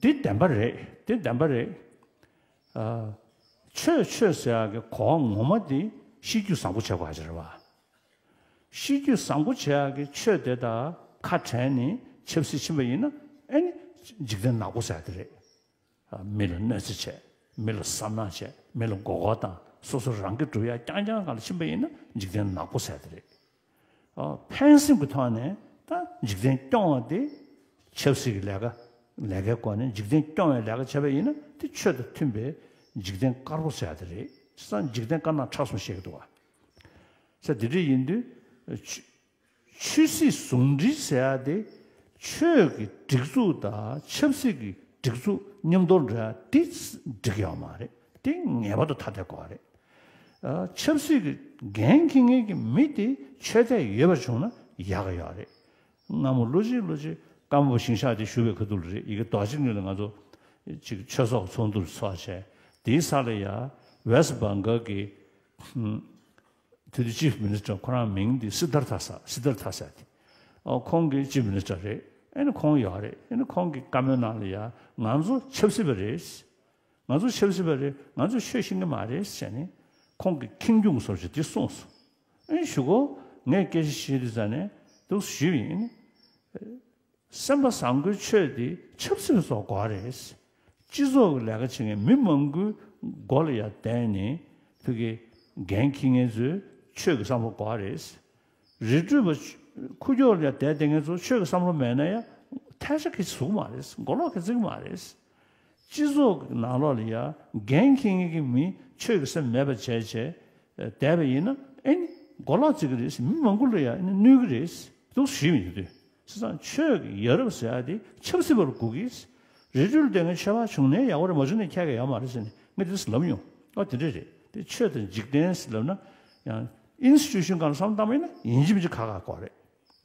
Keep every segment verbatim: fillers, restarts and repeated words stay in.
འདི་བདེན་པ་རེད། འདི་བདེན་པ་རེད། ཨ། ཆོས་ཆོས་ཟེར་ཡག་གི་གོ་བ་ངོ་མ་འདི་ཤེས་རྒྱུད་བཟང་པོ་བྱེད་དགོས་ཡག་ཅིག་རེད་བ། ཤེས་རྒྱུད་བཟང་པོ་བྱེད་ཡག་གི་ཆོས་དེ་དང་ཁ་བྲལ་ནས་ཆབ་སྲིད་ཕྱིན་པ་ཡིན་ན། ཨེ་ནི་འཇིག་རྟེན་ནག་པོ་ཟེར་ཡག་དེ་རེད། ཨ། མི་ལ་གནོད་འཚེ་བྱས། མི་ལ་བསམ་ནག་བྱས། མི་ལ་མགོ་སྐོར་བཏང་། སོ་སོ་རང་གིས་སྒྲུབ་ཡག་རྐྱང་རྐྱང་སྒང་ལ་ཕྱིན་པ་ཡིན་ན་འཇིག་རྟེན་ནག་པོ་ཟེར་ཡག་དེ་རེད། ཨ། ཕན་སེམས་ཀྱི་ཐོག་ནས་ད་འཇིག་རྟེན་སྐྱོང་བ་དེ་ཆབ་སྲིད་ཀྱི་ལས་ཀ་ལས་ཀའི་སྒོ་ནས་འཇིག་རྟེན་སྐྱོང་བའི་ལས་ཀ་བྱས་པ་ཡིན་ན། དེ་ཆོས་དང་མཐུན་པའི་འཇིག་རྟེན་དཀར་པོ་ཟེར་ཡག་དེ་རེད། བྱས་ཙང་འཇིག་རྟེན་དཀར་ནག་ཕྲ་གསུམ་བཤད་ཀྱི་འདུག་བ། ས་དེ་འདྲ་ཡིན་དུས། ཆོས་ཆོས་སྲིད་ཟུང་འབྲེལ་ཟེར་ཡག་དེ། ཆོས་ཀྱི་སྒྲིག་འཛུགས་དང་ཆབ་སྲིད་ཀྱི་སྒྲིག་འཛུགས་མཉམ་དུ་འགྲོ་ཡག་དེ་འགྲིག་ཡོད་མ་རེད། དེ་ངེས་པར་དུ་ཐ་དད་དགོས་པ་རེད། ཨ། ཆབ་སྲིད་ཀྱི་འགན་འཁྱེར་མཁན་གྱི་མི་དེ་ཆོས་དད་ཡོད་པ་བྱུང་ན་ཡག་གི་ཡོད་རེད། སྔ་མོ་ལོ་གཅིག་ལོ་གཅིག་ཀརྨ་པ་ཞིང་གཤེགས་དེ་བཞུགས་པའི་ཁ་ཐུག་ལ་རེད། ཡ་གི་རྡོ་རྗེ་གླིང་ལ་ང་ཚོ་ཅིག་ཆོས་ཚོགས་ཚོགས་འདུ་ཚོགས་བྱས། དེའི་ས་ལ་ཡ་ཝེ་སི་ཊི་བྷང་གལ་གྱི་དེ་དུས་ཅིཕ་མི་ནི་སི་ཊར། ཁོ་རང་མིང་འདི་སི་དར་ཐ་ས། སི་དར་ཐ་ས་དེ། ཨོ། ཁོང་གི་ཅིཕ་མི་ནི་སི་ཊར་རེད། ཨེ་ནི་ཁོང་ཡོད་རེད། ཨེ་ནི་ཁོང་གི་བཀའ་མོལ་ནང་ལ་ཡ། ང་ཚོ་ཆབ་སྲིད་པ་རེད། ང་ཚོ་ཆབ་སྲིད་པ་རེད། ང་ཚོས་ཆོས་ཤེས་ཀྱི་མ་རེད་ཟེར་ནས་ཁོང་གིས་ཁེངས་སྐྱུང་བཟོ་ཞིག་དེ་གསུངས་སོང་། ཨེ་ཞུ་གོ། ངས་སྐད་ཆ་བཤད་དུས་ཙ་ནས་འདུག་ཞུས་པ་ཡིན། སེམས་པ་བཟང་པོའི་ཆོས་དེ་ཆབ་སྲིད་པ་ཚོར་དགོས་རེད། སྤྱི་ཚོགས་ཀྱི་ལས་ཀ་བྱེད་མཁན་མི་མང་པོའི་མགོ་ལ་ཡར་བསྡད་ནས་ཕ་གི་འགན་འཁྱེར་མཁན་ཚོས་ཆོས་ཀྱི་བསམ་བློ་དགོས་རེད། རི་ཁྲོད་པ་ཁུག་ཀྱོག་ལ་ཡར་བསྡད་བསྡད་མཁན་ཚོ་ཆོས་ཀྱི་བསམ་བློ་མེད་ན་ཡང་ཐལ་ཆ་གི་ཟུག་མ་རེད། མགོ་ལོག་གི་ཟིག་མ་རེད། སྤྱི་ཚོགས་ཀྱི་ནང་ལོགས་ལ་ཡ་འགན་འཁྱེར་མཁན་གྱི་མི་ཆོས་ཀྱི་སེམས་མེད་པ་བྱས་བྱས་བསྡད་པ་ཡིན་ན། ཨེ་ནི་མགོ་ལོག་བརྩི་གི་རེད། མི་མང་པོ་ལ་ཡ་ཨེ་ནི་གནོད་གི་རེད་འདུག་ཞུས་པ་ཡིན་དུས། བྱས་ཙང་ཆོས་ཀྱི་ཡ་རབས་ཟེར་ཡ་དེ་ཆབ་སྲིད་པ་ལ་དགོས་ཀྱི། རི་ཁྲོད་ལ་བསྡད་མཁན་ཆོས་པ་བྱུང་ནའི་ཡག་པོ་རེད། མ་བྱུང་ནའི་ཁྱད་ཀྱང་ཡོད་མ་རེད་ཟེར་ནས་ངས་དེ་ལབ་མྱོང་། ཨ། དེ་འདྲ་རེད། དེ་ཆོས་དང་འཇིག་རྟེན་ཟེར་ལབ་ན་ཡང་ཨིན་སི་ཊི་ཊུ་ཤན་སྒང་ལ་བསམ་བློ་བཏང་བ་ཡིན་ན་ཡིན་གཅིག་མིན་གཅིག་ཁག་ཁག་དགོས་རེད།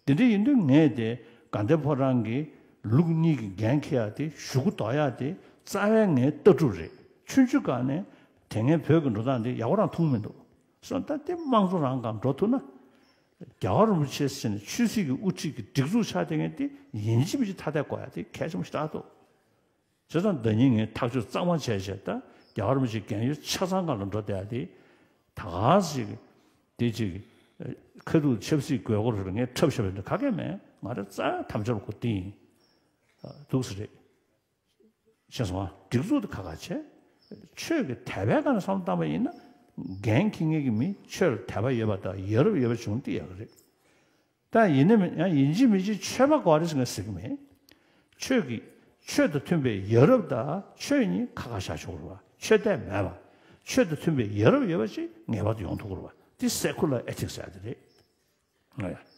དེ་འདྲ་ཡིན་དུས་ངས་དེ་དགའ་ལྡན་ཕོ་བྲང་གི་ལུགས་གཉིས་ཀྱི་འགན་འཁྱེར་ཡ་དེ་གཞུག་གུ་ལྡོག་ཡ་དེ་རྩ་བའི་ངའི་ལྟ་གྲུབ་རེད། ཆུང་ཆུང་སྒང་ནས་དེ་སྔའི་བོད་ཀྱི་འགྲོ་སྟངས་དེ་ཡག་པོ་རང་མཐོང་མི་འདུག་སོང་ཙང་དེ་དམངས་གཙོ་རང་སྒང་འགྲོ་ཐུབ་ན། རྒྱལ་བ་རིན་པོ་ཆེ་ཟེར་ནས་ཆོས་སྲིད་ཀྱི་དབུ་ཁྲིད་ཀྱི་སྒྲིག་འཛུགས་ཆགས་བསྡད་མཁན་དེ་ཡིན་གཅིག་མིན་གཅིག་ཐ་དད་དགོས་ཡ་དེ་གལ་ཆེན་པོ་ཞེ་དྲག་འདུག་བྱས་ཙང་ཟླ་ཉིན་ངས་ཐག་གཅོད་གཙང་མ་བྱས་བྱས། ད་རྒྱལ་བ་རིན་པོ་ཆེ་རྒན་ཡོལ་ཆ་ཚང་སྒང་ལ་འགྲོ་བསྡད་ཡ་དེ། ད་ག་ཟིག་དེ་ཅིག་ཁ་ཐུག་ཆབ་སྲིད་དགོས་མཁོ་རེད་ལ་ངས་འཁྲབ་བཞག་པ་ཡིན་ན་ག་གེ་མེད། ང་རང་རྩ་དམ་བཅའ་ལ་གོ་བསྟུན་ཡིན། འདུག་སེ་རེད། ཤེས་སོང་ཨ། སྒྲིག་འཛུགས་དེ་ཁག་ཁག་བྱས། ཆོས་ཀྱི་དད་པའི་སྒང་ནས་བསམ་བློ་བཏང་པ་ཡིན་ན། འགན་འཁྱེར་མཁན་གྱི་མི་ཆོས་ལ་དད་པ་ཡོད་པ་དང་ཡ་རབས་ཡོད་པ་བྱུང་དེ་ཡག་གི་རེད། ད་ཡིན་ནའི་མིན་ཡང་ཡིན་གཅིག་མིན་གཅིག་ཆོས་པ་དགོས་རེད་ཟེར་ང་ཟེར་གི་མེད། ཆོས་ཀྱི་ཆོས་དང་མཐུན་པའི་ཡ་རབས་དང་ཆོས་གཉིས་ཁ་ཁ་བཞག་ཆོག་རེད་བ། ཆོས་དད་མེད་པ། ཆོས་དང་མཐུན་པའི་ཡ་རབས་ཡོད་པ་ཅིག་ངེས་པར་དུ་ཡོང་ཐུབ་ཀྱི་རེད་བ། འདི་སེ་ཁུ་ལར་ཨེ་ཐིག་སི་ཟེར་ཡ་དེ་རེད། ཨ་ཡ།